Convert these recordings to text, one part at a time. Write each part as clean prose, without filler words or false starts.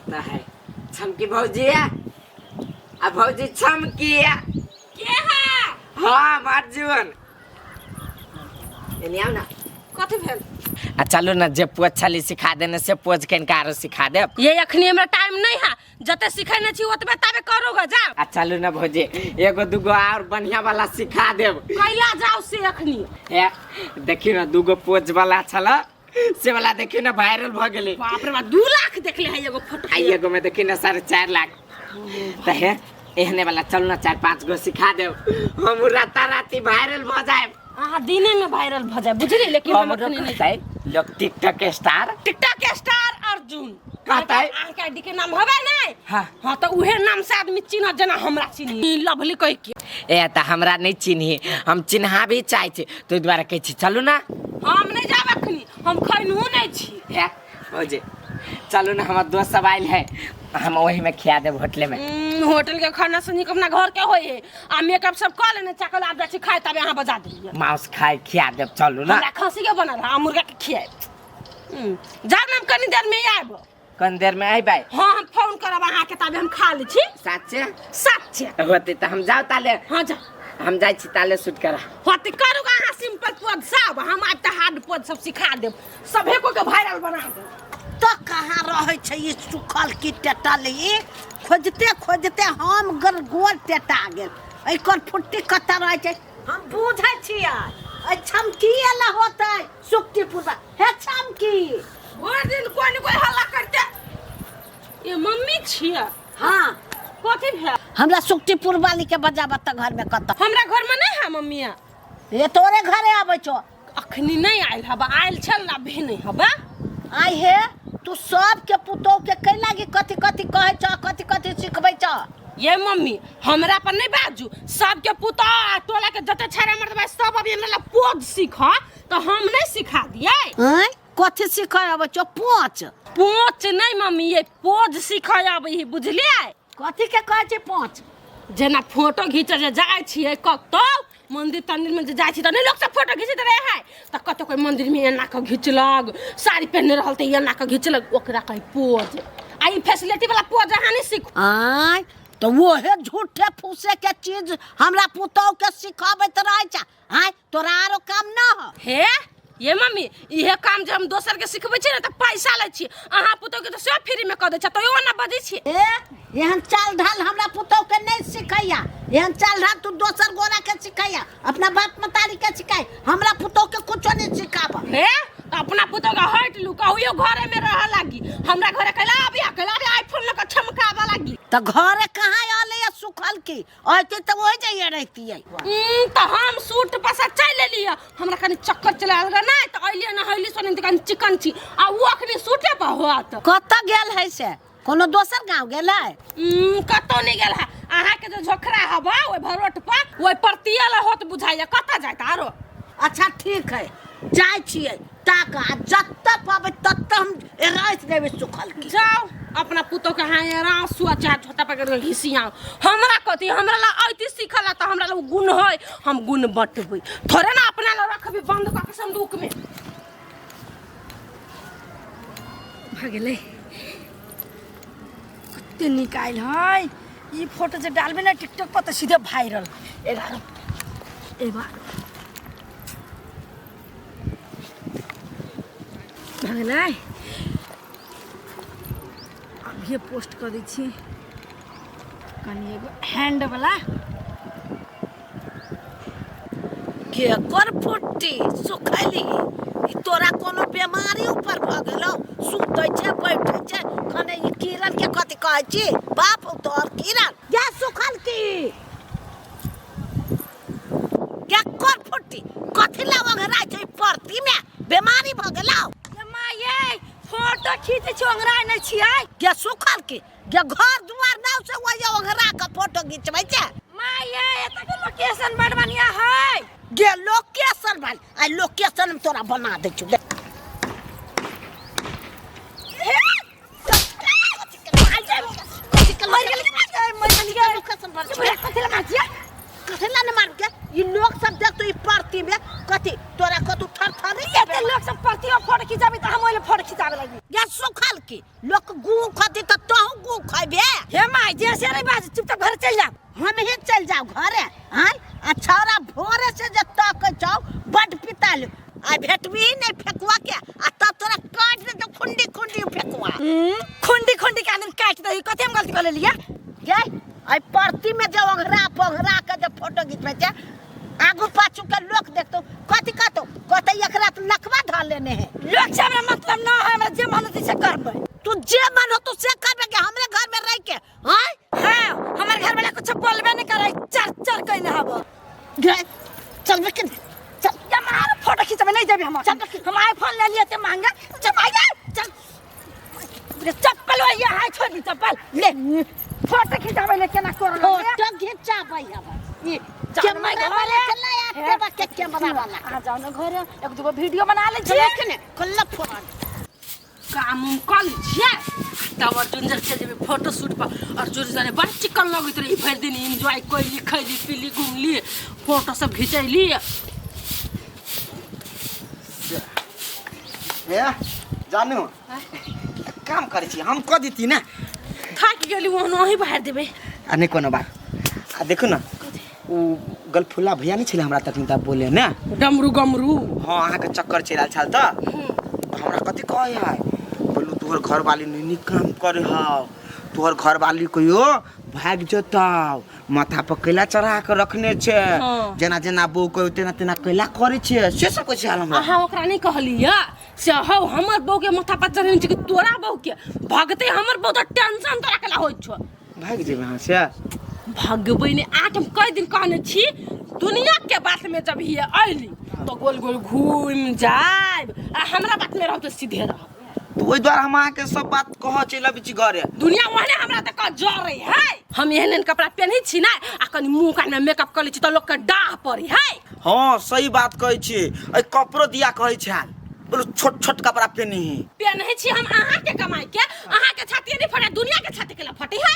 कत्ता है छमकी भौजी आ भौजी छमकी। के है? हाँ, अर्जुन, एने आउ ना। कथी भेल? आ चलू ना, जे पोज छली सिखा देने से पोज कनिका आरो सिखा देब। ये अखनी हमरा टाइम नहीं है, जते सिखेने छी ओतबे ताबे करोगे, जाओ। आ चलू ना भौजी, एगो दूगो और बढ़िया वाला सिखा देब। कैला जाओ से अखनी? हे देखियो ना, दूगो पोज वाला छल से वाला देखियो ना, वायरल भ गेलै। बाप रे बाप, 2 लाख देखले है एगो फोटो। आ एगो में देखियो ना 4.5 लाख। तऽ हे एहने वाला चलू ना, चार पाँच गो सिखा देब, हम राता राती वायरल भ जाएब। अहाँ दिने में वायरल भ जाए बुझली, लेकिन हम हमरो अखनी नहीं। कहतै लोग TikTok star. TikTok star Arjun. कहतै? अहाँके आईडी के नाम हबे नहीं? हाँ। हाँ, तऽ उहे नाम से आदमी चिन्हत, जेना हमरा चिन्ही लवली कहि के। ए तऽ हमरा नहि चिन्ही, हम चिन्हा भी चाहै छी, ताहि दुआरे कहै छी चलू ना। हम नहीं जाब अखनी, हम खैनहु नहीं छी। हे भौजी चलू ना, हमर दोस्त सब आयल है, हम ओही में खिया देब होटले में। होटल के खाना से नीक अपना घर के होय है। आ मेकअप सब कऽ लेने चाकल, आब जाइ छी खाय, तबे अहाँ बजा देलियै। मांस खाय खिया देब, चलू ना। हमरा खसी के बनल है, आ मुर्गा के खियाब। जाउ ने, हम कनी देर में आयब। कनी देर में अयबै? हाँ, हम फोन करब अहाँके, तबे हम खा लै छी। साचे? सच्चे। होते तऽ हम जाउ ताले। हाँ, जाउ। हम जाइ छी ताले शूट करा। होते करू अहाँ सिंपल पद सब, हम आब तऽ हार्ड पद सब सिखा देब, सभे को के वायरल बना देब। तऽ कहाँ रहै छै ई सुखल की टेटल? ई खोजते खोजते हम गोल टेटा गेल। एकर फुट्टी कतऽ रहै छै? हम बुझै छियै, एहि छमकी एला होतै सुक्ति पुरबा। हे छमकी! भरि दिन कोइ ने कोइ हल्ला करते। ये मम्मी छियै? हाँ। कथी भेल? हमरा सुक्तिपुर वाली के बजाबऽ तऽ घरमे कतऽ? हमरा घरमे नहि है मम्मी। हे तोरे घरे आबै छौ। अखनी नहि आयल हबा, आयल छल ना, अभी नहि हबा। आइ हे, तू सबके पुतोह के कै लागी कथी कथी कहै छ, कथी कथी सिखबै छ? ये मम्मी, हमरा पर नहीं बाजू। सबके पुतोह आ टोला के जते छेड़ा मर्दबा सब अभी हमरा ला पोज सीख, तो हम नहीं सिखा दिए? आँय, कथी सिखै अबै छौ? पोच? पोच नहीं मम्मी, ये पोज सिखै अबै ही, बुझलियै? कथी के कहै छै पोच? जेना फोटो घीचे जे जाइ छियै कतौ मंदिर तंदिर में जे जाइ छी तऽ नहि लोक सब फोटो घिचैत रहे है? तऽ कतौ कोइ मंदिर में एना कऽ घिचलक, साड़ी पहिरने रहल तऽ एना कऽ घिचलक, ओकरा कहै पोज। आ ई फैसिलिटी वाला पोज अहाँ नहि सीखू। आँय, तऽ ओहे झूठे फूसे के चीज हमरा पुतोह के सिखबैत रहै छै? आँय, तोरा आरो काम न हो? हे ये मम्मी, इहे काम जे हम दोसर के सिखबै छियै ने तऽ पैसा लै छियै, अहाँ पुतोह के तऽ सेहो फ्री में कऽ दै छियै, तैयो ना बजै छियै। ए, एहन चाल ढाल हमरा पुतोह के नहीं सिखैया। एहन चाल ढाल तू दोसर गोरा के सिखैया, अपना बाप मतारी के सिखाई, हमरा पुतोह के कुछो नहीं सिखाब। हे तऽ अपना पुतोह के हटि लू, कहियो घरे में रह लागी, हमरा घरे कैला अबिया, कैला अबिया, आईफोन लऽ कऽ छमकाबऽ लागी। तऽ घरे कहाँ अलै या सुखल की? अयते तऽ ओहि जाइए रहितियै। तऽ हम सूट पसा चलि एलियै, हमरा कनि चक्कर चलि आयल गे, नहि तऽ अयलियै नहैली सोनी तऽ कनि चिकन छी, आ ओ अखनी सूटे पर होत। कतऽ गेल है से? कोनो दोसर गाँव गेल है? कतौ नहि गेल है। अहाँके जे झोखरा हबा ओहि भरोट पर, ओहि पर तियल होत बुझाइया, कतऽ जाइत आरो? अच्छा ठीक है, जाइ छियै ताक, आ जतऽ पबै ततऽ हम राखि देबै सुखल की। जाओ अपना पुतोह के हाँ रासु आ चाहे झोटा पकड़ के घिसियाओ, हमरा कथी? हमरा ला अयती सीखल तऽ हमरा ला गुण है, हम गुण बटबै थोड़े ना, अपना ला रखबी बंद कऽ के संदूक में। भऽ गेलै। कते नीक आयल है ई फोटो, जे डालबै ने टिकटॉक पर तऽ सीधे वायरल। 11 11 भऽ गेलै। अभिये पोस्ट कऽ दै छी। कनि एगो हैंड वाला। केकर फुट्टी सुखैली? ई तोरा कोनो बेमारी ऊपर भऽ गेलौ? सुतै छै, बैठै छै। कने ई किरण के कथी कहै छी, बाप हौ तोहर किरण? गे सुखल की, केकर फुट्टी कथी ला ओंघराइ छै परती में? बेमारी भऽ गेलौ? ये माँ ये, फोटो खींचै छी, ओंघराइ नहि छियै। गे सुखल की, गे घर दुआर नाव से वही ओंघरा के फोटो घिचबै छै? माँ ये, एतऽ के लोकेशन बड़ बढ़िया है। गे लोकेशन भाई, आ लोकेशन में तोरा बना दै छौ। कथी ला ने मार के? ई लोग सब देखतो ई परती में कथी तोरा कतू थर थर एते लोग सब परती में फोटो खिंचाबी तऽ हम ओहि फोटो खिंचाबे लागी। गे सुखल की, लोक गू खती तऽ तोहू तू खैबे। हे माय, जे से नहीं बाज, चुपचाप घर चल जा। हम ही चल जाओ घरे। हाँ, आ छौरा भोरे से जे तकै छौ बड पिताल, आ भेटबी नहीं फेकुआ के, आ तब तोरा काट दे तो खुंडी खुंडी फेकुआ। खुंडी खुंडी के आदमी काट दही, कथी हम गलती कर लेलिया? गे आई परती में जे ओंघरा पोंघरा के जे फोटो घिचबै छै, आगू पाछू के लोक देखतो कथी कहतो, कहते एकरा तो लखवा धर लेने है। लोक से हमरा मतलब ना है, हमरा जे मन होतै से करबै। तू जे मन होतो से करबे के हमरे घर में रह के? हाँ हाँ, हमर घर वाला कुछ बोलबे नहीं करे, चर चर कइले हब। गे चलबे के चल, या मार फोटो खिचबे नहीं जेबे हम। चल। हम आईफोन ले लिए ते महंगा। चल आइए चल, चप्पल वही हाय छोड़ दी चप्पल ले, फोटो खिचाबे ले केना कर। फोटो घिचाबै हम ई कैमरा वाला के ले आ, देबा के कैमरा वाला। आ जाओ ना घर, एक दूगो वीडियो बना ले छी। चल के ने कल्ला फोन काम उम कऽ लै छियै, तब अर्जुन जर चलि जेबै फोटो शूट पर। अर्जुन जरे बड़ चिकन लगैत रही, भरि दिन एन्जॉय कैली, खैली पीली, घुमली, फोटो सब घिचैली। हे जानू, काम करै छी हम कऽ देती ना। थाकि गेली, ओहन अहीं बाहर देबै। आ नहि कोनो बात। आ देखू ना, उ गलफुल्ला भैया नहि छलै हमरा तखन तऽ बोले ने डमरू गमरू। हाँ, अहाँके चक्कर चलि आयल छल तऽ हमरा कथी कहै है, बोलू तोहर घरवाली नहि नीक काम करे हौ, तोहर घरवाली कहियो भागि जेतौ, माथा पर कैला चढ़ा के रखने छै। हाँ। जेना जेना बहू कहियो तेना तेना कैला करै छै, से सब कहै छै हमरा। अहाँ ओकरा नहि कहलियै से हौ हमर बहू के माथा पर चढ़ेने छै कि तोरा बहू के भगतै हमर बहू, तऽ टेंशन तोरा केला होइत छौ? भागि जेबै अहाँ से? भगबै नहि। अहाँके हम कई दिन कहने छी, दुनिया के बात में जब ही अयली तो गोल गोल घूम जायब, आ हमरा बात में रहब तऽ सीधे रहब। तऽ ओहि दुआरे हम अहाँके सब बात कहऽ चलि अबै छी घरे। दुनिया ओहने हमरा तऽ कह जरै है। हम एहन एहन कपड़ा पेन्है छी ने, आ कनि मुँह कान में मेकअप कऽ लै छी तऽ लोकके डाह पड़ै है। हाँ, सही बात कहै छी। एहि कपड़ो दिया कहै छल, बोलू छोट छोट कपड़ा पेनही। पेन्है छी हम अहाँके कमाइ के, अहाँके छाती नहि फटे, दुनिया के छाती केला फटे है?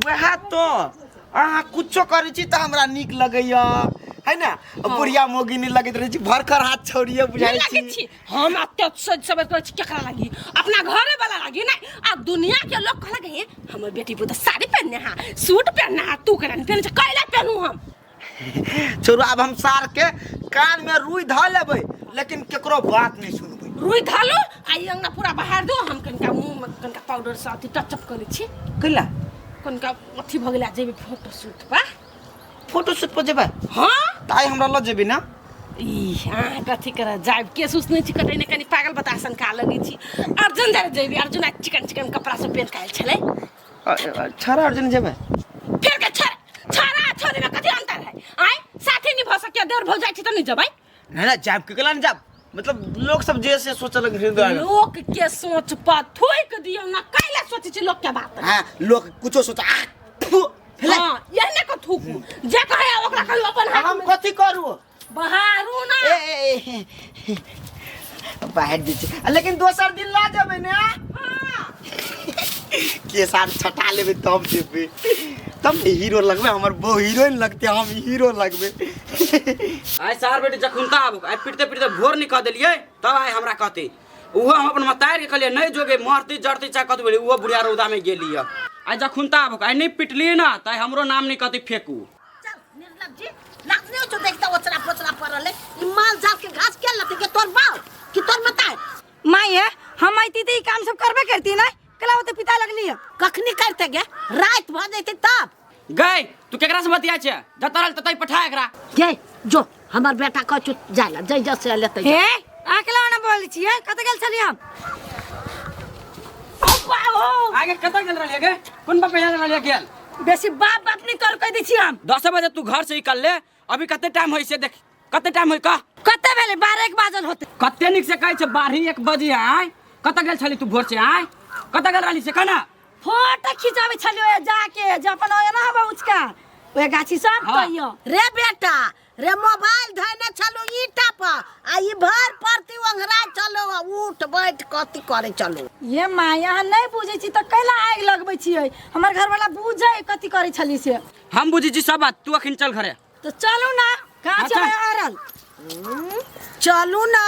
वएह तो, अहाँ कुछो करै छी तऽ हमरा नीक लगैया है ने। बुढ़िया मोगी नहि लगैत रहै छी, भरखर हाथ छौड़िए बुझाइ नहि लगै छी। छी हम एते सज सवर करै छी, केकरा लागी? अपना घरे वाला लागी नहि। आ दुनिया के लोग कहलक हे हमर बेटी पुतोह साड़ी पहनने हा, सूट पहनने हा, तू केना नहि पेन्है छै? कैला पेन्हू हम? छोड़ू, आब हम सार के कान में रुई धऽ लेबै, लेकिन केकरो बात नहि सुनबै। रुई धलू आ ई अंगना पूरा बहार दू। हम कनिका मुँह में कनिका पाउडर से अथी टचअप करै छी। कैला? कनिका अथी भऽ गेलै, जेबै फोटो शूट पर। फोटो शूट पर जेबै? हाँ। तऽ आइ हमरा लऽ जेबै ने? ई अहाँ कथी करऽ जायब? केस उस नहि छी कटेने, कनि पागल बतासन का लगै छी। अर्जुन जरे जेबै, अर्जुन आइ चिकन चिकन कपड़ा सब पेन के आयल छलै। छाड़ा अर्जुन जेबै? फेर के छड़ा छड़ा छोड़ी में कथी अंतर है? आय साथी नहीं भऽ सकिया, देर भऽ जाइ छै तऽ नहि जेबै? नहि नहि, जायब, केकरा नहि जायब? मतलब लोक सब जे से सोचऽ लगै। लोक के सोच पर थोइक दियौ ना। कैला सोचै छी लोक के बात? हाँ, लोक कुछो सोच आ थू, फेले। हाँ, एहने के थूकू, जे कहे ओकरा कहियो अपन हाथ हम में कथी करू? बहारू ना। ए ए, ए बाहर दै छै, लेकिन दोसर दिन ला जेबै ने। हाँ। केस आर छटा लेबै तब जेबै, तब ने हीरो लगबै। हमर बहु हीरोइन लगतै, हम हीरो लगबै। आइ सार बेटी जखुनता आबू, आइ पिटते पिटते भोर नहीं कह देलियै, तब आइ हमरा कहते। ओहो हम अपन मतारि के कहलियै नहीं जोगे, मरती जरती चाहे कतबो भेलै, ओहो बुढ़िया रौदा में गेली। आइ जखुनता आबू, आइ नहीं पिटलियै ना तऽ आइ हमरो नाम नहीं कहती फेकू। चल निर्लज जी, लाज नहीं हो देखता ओचरा पोचरा पड़ल है। ई माल जाल के घास के लते के तोर बाप कि तोर मताय? माय हे, हम आइती तऽ ई काम सब करबे करती ना, कला ओते पिता लगली है। कखनी करते गे? रात भ जैते तब। गई तू केकरा से बतिया छै? जतऽ रहल ततै पठा एकरा। गे जो हमर बेटा कह छु जाय ला, जै जै से लेते। हे, अकेला ना बोलै छियै, कतऽ गेल छलियै हम? आगे कतऽ गेल रहलियै गे? कोन बाप यहाँ रहलियै गेल? बेसी बाप बाप नहीं कर कह दै छी हम। 10 बजे तू घर से निकल ले, अभी कते टाइम होइ से देख, कते टाइम होइ कह? कते भेलै? 12 1 बाजल होतै। कते नीक से कहै छै 12 1 बजे। आय कतऽ गेल छली तू भोर से? आय कतऽ गेल रहली से कह ना। फोटो खिंचाबै छलियै जाके, जे अपन ओए ना हबा उचका ओए गाछी सब। हाँ। कहियो रे बेटा रे, मोबाइल धैने छलू ईटा पर, आ ई भर परती ओंघरा चलो, उठ बैठ कथी करे चलो। ये माय, अहाँ नहीं बुझै छी तऽ कैला आगि लगबै छियै? हमर घरवाला बुझै कथी करै छली से। हम बुझै छी सब बात, तू अखन चल घरे। तऽ चलू ना, कहाँ अच्छा। चलै अरल? चलू ना।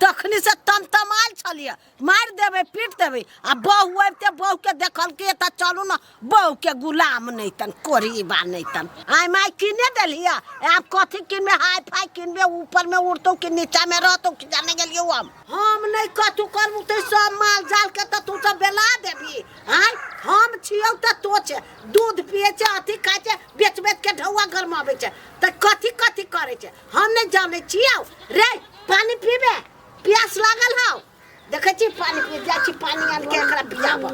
तखनी से तमतमाल छलियै, मारि देबै पीट देबै। आ बहु अबिते बहुके देखलकै तऽ चलू ने बहुके गुलाम नहि तन कोरीबा नहि तन। आइ माइ किने देलियै, आब कथी किनबे? हाई फाई किनबे, ऊपर में उड़तौ कि नीचा में रहतौ कि जाने गेलियौ। हम नहि कथू करबू तऽ सब माल जाल के तऽ तू सब बेला देबी। आय हम छियौ तऽ तो छै, दूध पिए छै, अथी खाइ छै, बेच बेच के ढौआ गरमाबै छै, तऽ कथी कथी करै छै हम नहि जानै छियौ। रे पानी पीबे? प्यास लागल हौ? देखै छी पानी पी जाइ छी, पानी आनि के एकरा पियाबऽ।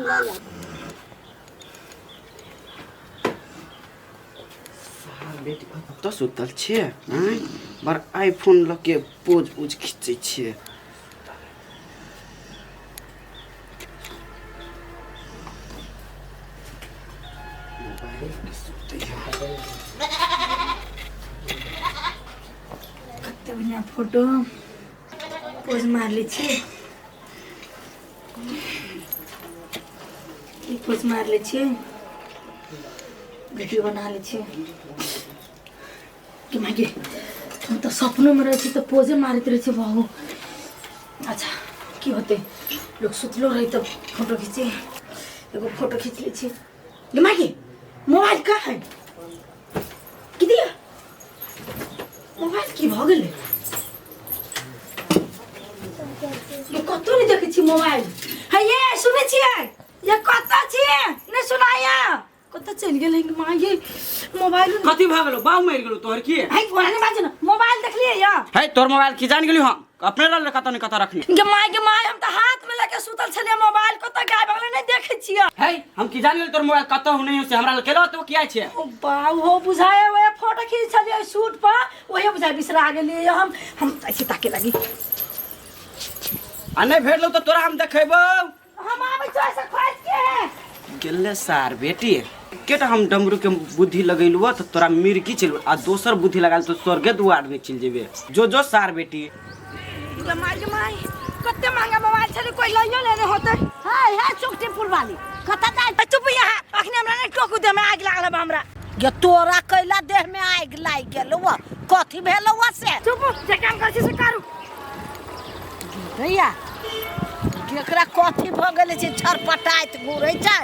बेटी कतऽ सुतल छियै? आँय, बड़ आईफोन लऽ के पोज उज खींचै छियै। कते बढ़िया फोटो पोज मारले छियै, ई पोज मारले छियै, वीडियो बना लै छियै। कि मागे हम तऽ सपनोमे रहै छी तऽ पोजे मारैत रहै छी बहु। अच्छा की होतै, लोक सुतलो रहै तऽ फोटो खींचे, एगो फोटो खींच लै छी। गे मागे मोबाइल कहाँ है? की दिया मोबाइल की भऽ गेलै? ये कतौ नहि देखै छी मोबाइल। हे ये सुनै छियै? ये कतऽ छियै? नहि सुनाया, कतऽ चलि गेलै माँ ये मोबाइल? कथी भऽ गेलौ? बाऊ मरि गेलौ तोहर की? है ओना नहि बाजू ने। मोबाइल देखलियै या? है तोहर मोबाइल की जान गेलियौ हम, अपने रहल कतऽ ने कतऽ रखने। गे माय गे माय, हम तऽ हाथ में लेके सुतल छलियै, मोबाइल कतऽ गायब भऽ गेलै नहि देखै छियै। है हम की जान गेलियौ तोहर मोबाइल कतऽ हो नहि हो, से हमरा लग केलौ तो किया छै? ओ बाउ हो बुझाए ओए फोटो खींच छलियै सूट पर, ओहे बुझाए बिसरा गेलियै हम। हम ऐसे ताके लगी आ नहि भेटलौ तऽ तोरा हम देखेबौ। हम आबै छौ ऐसे खोज के। गेले सार बेटी केटा हम डमरू के बुद्धि लगेलु तऽ तोरा मिर्गी चलि आ दोसर बुद्धि लगाल तो स्वर्गे दुआर में चलि जेबे। जो जो सार बेटी। गे माय गे माय, कते महंगा मोबाइल छलै, कोई लइयो लेने होतै। हे हे सुखटीपुर वाली कतऽ जाइ? ए, चुप यहाँ, अखने हमरा नहि टोकू, देह में आगि लागल बा हमरा। गे तोरा कैला देह में आगि लागि गेलौ? कथी भेलौ से? चुप, जे काम करै छी से करू। भैया एकरा कथी भऽ गेलै छै छरपटाइत घुरै छै?